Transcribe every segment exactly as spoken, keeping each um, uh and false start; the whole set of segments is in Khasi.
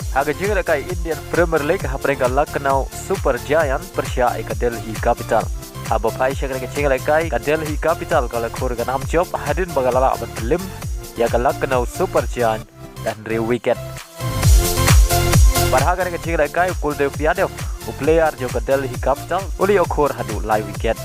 Ha ka jinglehkai Indian Premier League hapdeng ka Lucknow Super Giant pyrshah ïa ka Delhi Capital. Haba phai sha kane ka jinglehkai ka Delhi Capital ka la khur ka nam jop hadien ba ka la lah ban pynlem ïa ka Lucknow Super Giant da hynriew wicket. Bad ha kane ka jinglehkai u Kuldev Yadav u player jong ka Delhi Capital u la ïoh khur haduh lai wicket.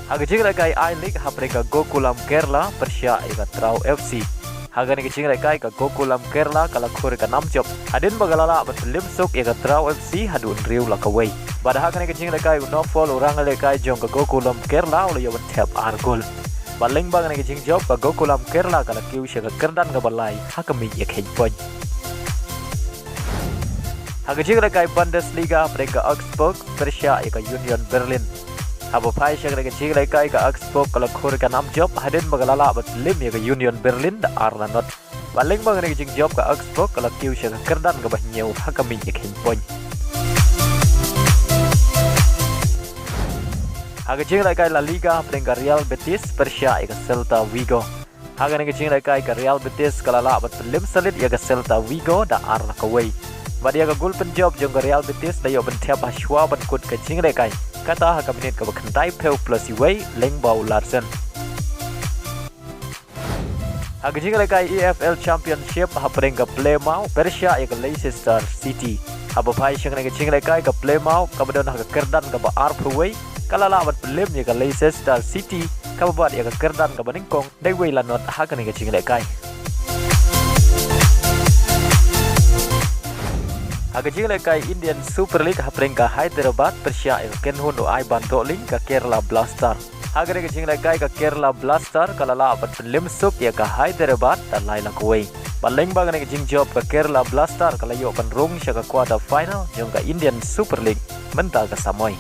Ha ka jinglehkai I-League hapdeng ka Gokulam Kerala pyrshah ïa ka Trau F C. Ha kane ka jinglehkai ka Gokulam Kerala ka la khur ka nam jop hadien ba ka la lah ban pynlem suk ïa ka Trau F C haduh hynriew la kawei. Bad ha kane ka jinglehkai u Nofal u ranglehkai jong ka Gokulam Kerala u la ïoh ban thep ar gol. Bad lyngba kane ka jingjop ka Gokulam Kerala ka la kiew sha ka kyrdan kaba lai ha ka miej ïakheiñ point. Ha ka jinglehkai Bundesliga hapdeng ka Augsburg pyrshah ïa ka Union Berlin. Haba phai sha kane ka jinglehkai ka Augsburg ka la khur ka nam jop hadien ba ka la lah ban pynlem ïa ka Union Berlin da ar la not. Bad lyngba kane ka jingjop ka Augsburg ka la kiew sha ka kyrdan kaba hynñiew ha ka miej ïakheiñ point. Ha ka jinglehkai La Liga hapdeng ka Real Betis pyrshah ïa ka Celta Vigo. Ha kane ka jinglehkai ka Real Betis ka la lah ban pynlem sha lid ïa ka Celta Vigo da ar la kawei. Bad ïa ka gol pynjop jong ka Real Betis la ïoh ban thep ha shuwa ban kut ka jinglehkai, kata ha ka minit kaba khyndai phew plus iwei lyngba u Larsen. Ha ka jinglehkai E F L Championship hapdeng ka Plymouth pyrshah ïa ka Leicester City. Haba phai sha kane ka jinglehkai ka Plymouth kaba don ha ka kyrdan kaba arphew wei ka la lah ban pynlem ïa ka Leicester City kaba bat ïa ka kyrdan kaba nyngkong da iwei la not ha kane ka jinglehkai. Ha ka jinglehkai Indian Super League hapdeng ka Hyderabad pyrshah ïa ka kynhun u Aiban Dohling ka Kerala Blaster. Ha kane ka jinglehkai ka Kerala Blaster ka la lah ban pynlem suk ïa ka Hyderabad da lai la kawei. Bad lyngba kane ka jingjop ka Kerala Blaster ka la ïoh ban rung sha ka quarter final jong ka Indian Super League mynta ka samoi.